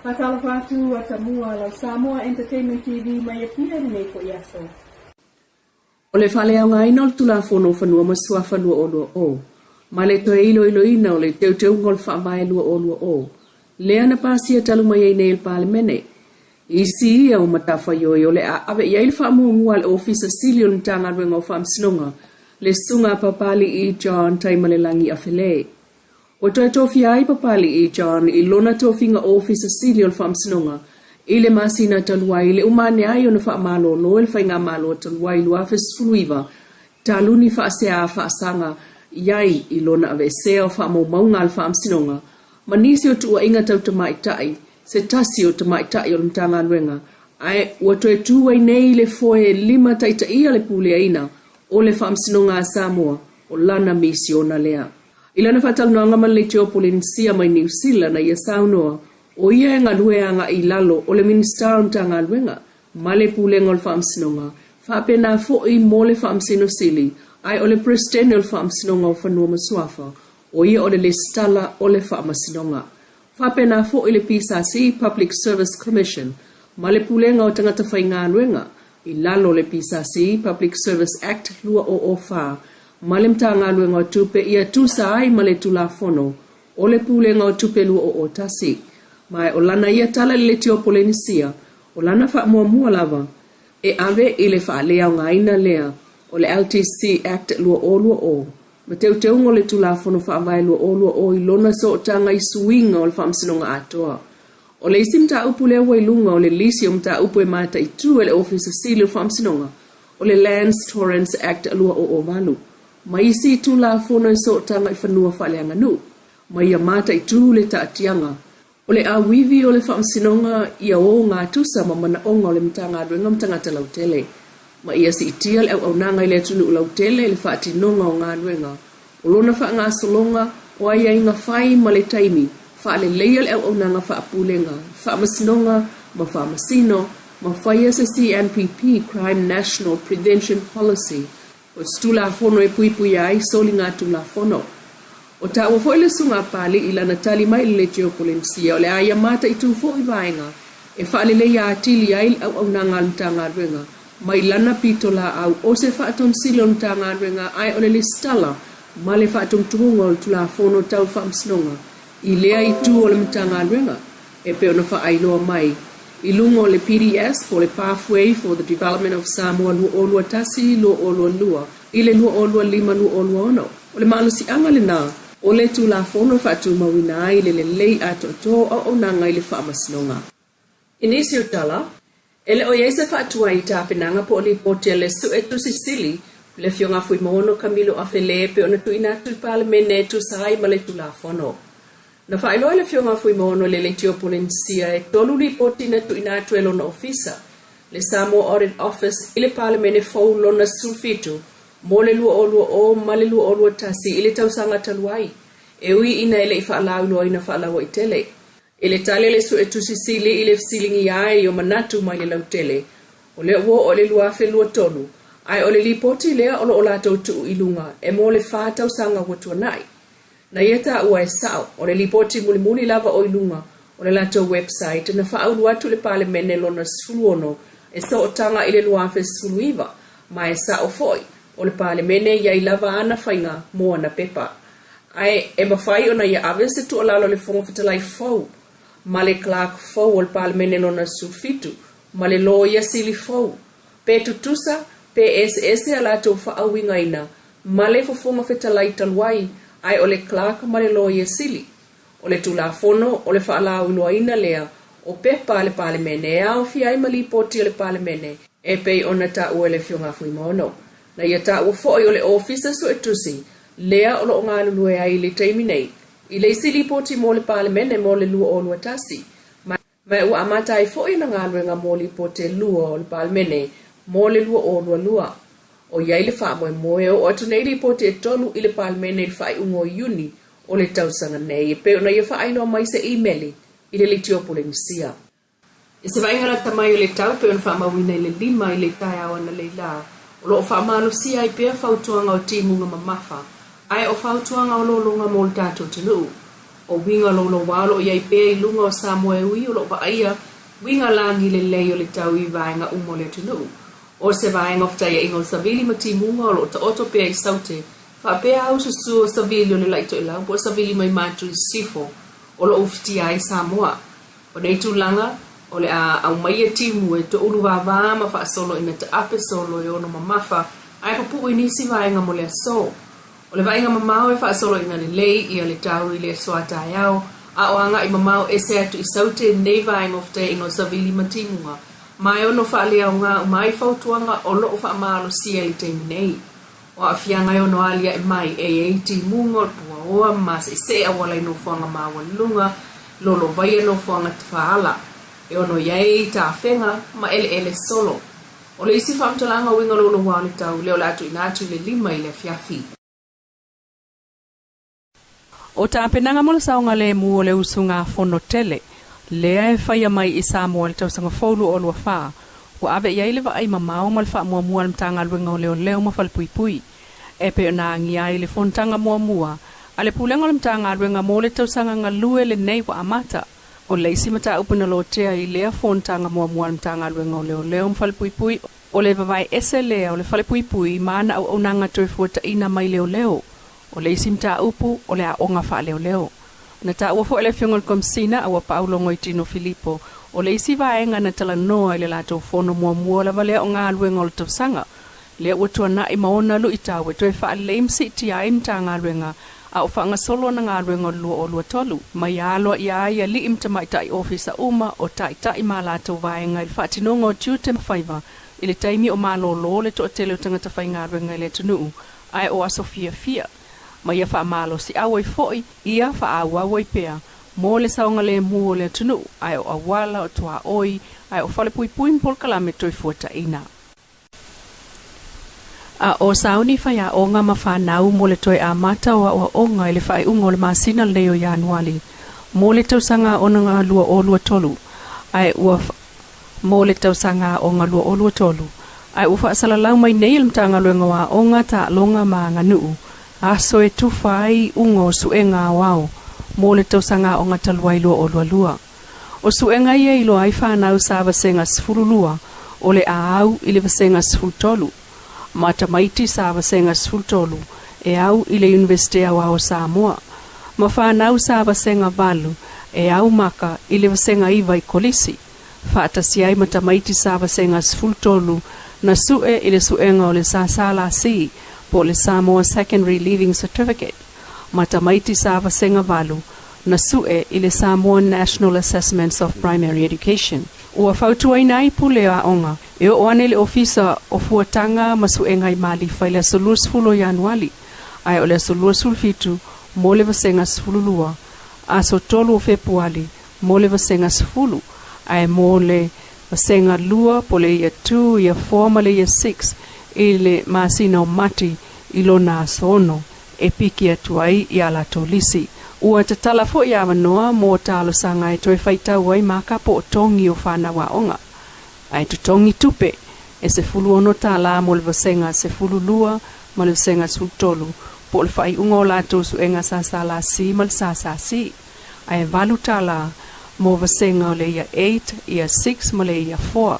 Faatalofa atu a Tamua lau Samoa Entertainment TV mai Apia i lenei foi aso. O le faaleaogaina o le Tulafono o Fanua ma Suafa 2020, ma le toe iloiloina o le Teuteuga o le Faavae 2020, lea na pasia talu mai ai nei e le Palemene. Isi ia o matafaioi o le a ave i ai le faamuamua a le Ofisa Sili o le Matagaluega o Faamasinoga, le Susuga a Papali'i John Taimalelagi Afelē. Ua toe tofia ai Papali'i John i lona tofiga Ofisa Sili o le Faamasinoga i le masina talu ai i le uma ane ai ona faamalolo e le Faigamalo talu ai 2019 talu ni faasea faasaga i ai i lona aveesea o faamaumauga a le Faamasinoga ma nisi o tuuaiga tau tamaitai se tasi o tamaitai o le Matagaluega ae ua toe tu ai nei le foe limataitaia le puleaina o le Faamasinoga a Samoa o lana misiona lea. I lana faatalanoaga ma le Leitio Polenisia mai Niu Sila na ia saunoa, o ia e galue agai i lalo o le Minisita o le Matagaluega ma le Pulega o le Faamasinoga, faapena foi mo le Faamasino Sili, ae o le Peresetene o le Faamasinoga o Fanua ma Suafa, o ia o le Lesitala o le Faamasinoga. Faapena foi le PSC, Public Service Commission, ma le Pulega o Tagata Faigaluega, i lalo o le PSC, Public Service Act, 2004, ma le Matagaluega o Tupe ia tusa ai ma le Tulafono o le Pulega o Tupe 2001. Ma o lana ia tala i le Leitio Polenisia, o lana faamuamua lava e ave i le faaleaogaina lea o le LTC Act 2020 ma teuteuga o le Tulafono Faavae 2020 i lona sootaga i suiga o le Faamasinoga atoa. O le isi mataupu lea ua i luga o le lisi o mataupu e mataitu e le Ofisa Sili o le Faamasinoga, o le Lands Torrens Act 2008, ma isi Tulafono e sootaga i fanua faaleaganuu, ma ia mataitu le taatiaga o le auivi o le Faamasinoga ia ogatusa ma manaoga o le Matagaluega ma tagata lautele, ma ia siitia le auaunaga i le atunuu lautele i le faatinoga o galuega o lona faagasologa o aiaiga fai ma le taimi, faaleleia le auaunaga faapulega, faamasinoga ma faamasino, ma faia se CNPP, Crime National Prevention Policy, o se Tulafono e puipuia ai soligatulafono. O taua foi le Susuga a Papalii i lana tali mai i le Leitio Polenisia o le a ia mataitu foi vaega e faaleleia atili ai le auaunaga a le Matagaluega mai lana pitolaau o se faatonisili o le Matagaluega ae o le lesitala ma le faatumutumuga o le Tulafono Tau Faamasinoga i lea itu o le Matagaluega e pei ona faailoa mai i luga o le PDS po o le Pathway for the Development of Samoa 2021-2022 i le 2025-2026. O le malosiaga lena o le Tulafono e faatumauina ai le lelei atoatoa o auaunaga i le Faamasinoga. I nisi o tala, e le o i ai se faatuai i tapenaga po o lipoti a le Suetusi Sili, le Afioga a Fuimaono Kamilo Afelē e pei ona tuuina atu i le Palemene e tusa ai ma le Tulafono. Na faailoa e le Afioga a Fuimaono i le Leitio Polenisia e tolu lipoti na tuuina atu e lona ofisa, le Samoa Audit Office, i le Palemene fou lona 17 mo le 2020 ma le 2021 i le tausaga talu ai, e ui ina e le i faalauiloaina faalauaitele. I le tali a le Suetusi Sili i le fesiligia ai o manatu mai le lautele, o lea ua oo i le 2023, ae o le lipoti lea o lo o latou tuu i luga e mo le fa tausaga ua tuanai. Na ia taua e sao, o le lipoti mulimuli lava o i luga o le latou website na faaulu atu i le Palemene lona 16 e sootaga i le 2019, ma e sao foi, o le Palemene e i ai lava ana faiga mo ana pepa. Ae e mafai ona ia ave se tuualalo i le Fofoga Fetalai fou ma le Clerk fou o le Palemene lona 17 ma le Loia Sili fou, pe tutusa, pe eseese a latou faauigaina ma le Fofoga Fetalai talu ai, ae o le Clerk ma le Loia Sili. O le Tulafono o le faalauiloaina lea o pepa a le Palemene e aofia ai ma Lipoti a le Palemene e pei ona taua e le Afioga a Fuimaono. Na ia taua foi o le Ofisa Suetusi lea o lo o galulue ai i le taimi nei i le isi lipoti mo le Palemene mo le 2021, ma ua amata ai foi ana galuega mo lipoti e lua o le Palemene mo le 2022. O i ai le faamoemoe e oo atu nei lipoti e tolu i le Palemene i le faaiuga o Iuni o le tausaga nei e pei ona ia faailoa mai se imeli i le Leitio Polenisia. I se vaaiga lata mai o le tau pei ona faamauina i le 5 i le taeao analeila, o lo o faamalosia ai pea fautuaga o timuga mamafa, ae o fautuaga o lologa mo le tatou atunuu. O uiga louloua o lo o i ai pea i luga o Samoa e ui o lo o vaaia uiga lagi lelei o le tau i vaega uma o le atunuu. O se vaega o fetaiaiga o savili ma timuga o lo o taoto pea i Saute faapea aususu o savili o le la'i toelau po o savili mai Matu i Sisifo o lo o ufitia ai Samoa. O nei tulaga, o le a aumaia timu e toulu vāvā ma faasolo ina taape solo e ono mamafa ae pupu'u i nisi vaega mo le aso. O le vaaiga mamao e faasolo ina lelei ia le tau i le aso a taeao, a o agaʻi mamao ese atu i Saute nei vaega o fetaiaiga o savili ma timuga, ma e ono faaleaoga uma ai fautuaga o lo o faamalosia i le taimi nei. O aafiaga e ono aliae mai e i ai timuga o le puaoa ma seʻeseʻe auala i nofoaga maualuluga, lolovaia nofoaga tafaala, e ono i ai tafega ma eleele solo. O le isi faamatalaga uiga louloua o le tau lea o le a tuuina atu i le 5 i le afiafi. O tapenaga mo le saogalemu o le usugafono tele lea e faia mai i Samoa i le tausaga fou 2024, ua ave i ai le vaai mamao ma le faamuamua a le Matagaluega o Leoleo ma Falepuipui e pei ona agia ai le fonotaga muamua a le Pulega o le Matagaluega mo le tausaga galue lenei ua amata. O le isi mataupu na lotea i lea fonotaga muamua a le Matagaluega o Leoleo ma Falepuipui, o le vavae ese lea o le Falepuipui ma ana auaunaga toefuataina mai leoleo. O le isi mataupu, o le aoga faaleoleo. Na taua foi e le Afioga i le Komesina Auapaau Logoitino Filipo, o le isi vaega na talanoa i le latou fono muamua lava lea o galuega o le tausaga lea ua tuanai ma ona luitau e toe faalelei ma siitia ai Matagaluega a o faagasolo ana galuega o le 2023, ma ia aloaia ai alii ma tamaitai ofisa uma o taitai ma a latou vaega i le faatinoga o tiute ma faiva i le taimi o malōlō le toatele o tagata faigaluega i le atunuu ae o aso fiafia ma ia faamalosiau ai foi ia faaauau ai pea mo le saogalemu o le atunuu ae o auala, o tuaoi ae o falepuipui ma polokalame toefuataina. A o sauni faiaoga ma fanau mo le toe amata o aoaoga i le faaiuga o le masina lenei o Ianuali mo le tausaga aoga 2023 ae ua mo le tausaga aoga 2023 ae ua faasalalau mai nei e le Matagaluega o Aoga, Taaloga ma Aganuu aso e tufa ai iuga o suega aoao mo le tausaga aoga talu ai 2022. O suega ia e iloa ai fanau sa vasega 12 o le a au i le vasega 13, ma tamaiti sa vasega 13 e au i le Iunivesite Aoao o Samoa, ma fanau sa vasega 8 e au maka i le vasega 9 i kolisi, faatasi ai ma tamaiti sa vasega 13 na sue i le suega o le SSLC po o le Samoa Secondary Leaving Certificate, ma tamaiti sa vasega 8 na sue i le Samoan National Assessments of Primary Education. Ua fautuaina ai pule o aoga e oo ane i le Ofisa o Fuataga ma Suega i Malifa i le aso 20 o Ianuali, ae o le aso 27 mo le vasega 12, aso 3 o Fepuali mo le vasega 10, ae mo le vasega 2 po o le Year 2, Year 4 ma le Year 6 i le masina o Mati i lona aso 6 e piki atu ai i a latou lisi. Ua tatala foi avanoa mo talosaga e toe faitau ai maka po o togi o fanau aoga. Ae totogi tupe e $16 mo le vasega 12 ma le vasega 13 po o le faaiuga o latou suega SSLC ma le SSC. Ae $8 mo vasega o le Year 8, Year 6 ma le Year 4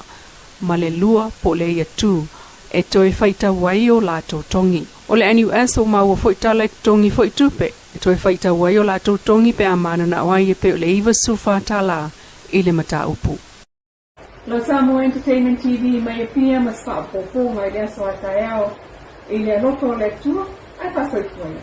ma le 2 po o le Year 2 e toe faitau ai o latou togi. O le NUS ua maua foi tala e totogi foi tupe e toe faitau ai o latou togi pe a mananao ai e pei o le $94 i le mataupu. Lo Samoa Entertainment TV mai Apia ma se faaopoopoga i le aso a taeao i le alofa o le Atua ae faasoifua ia.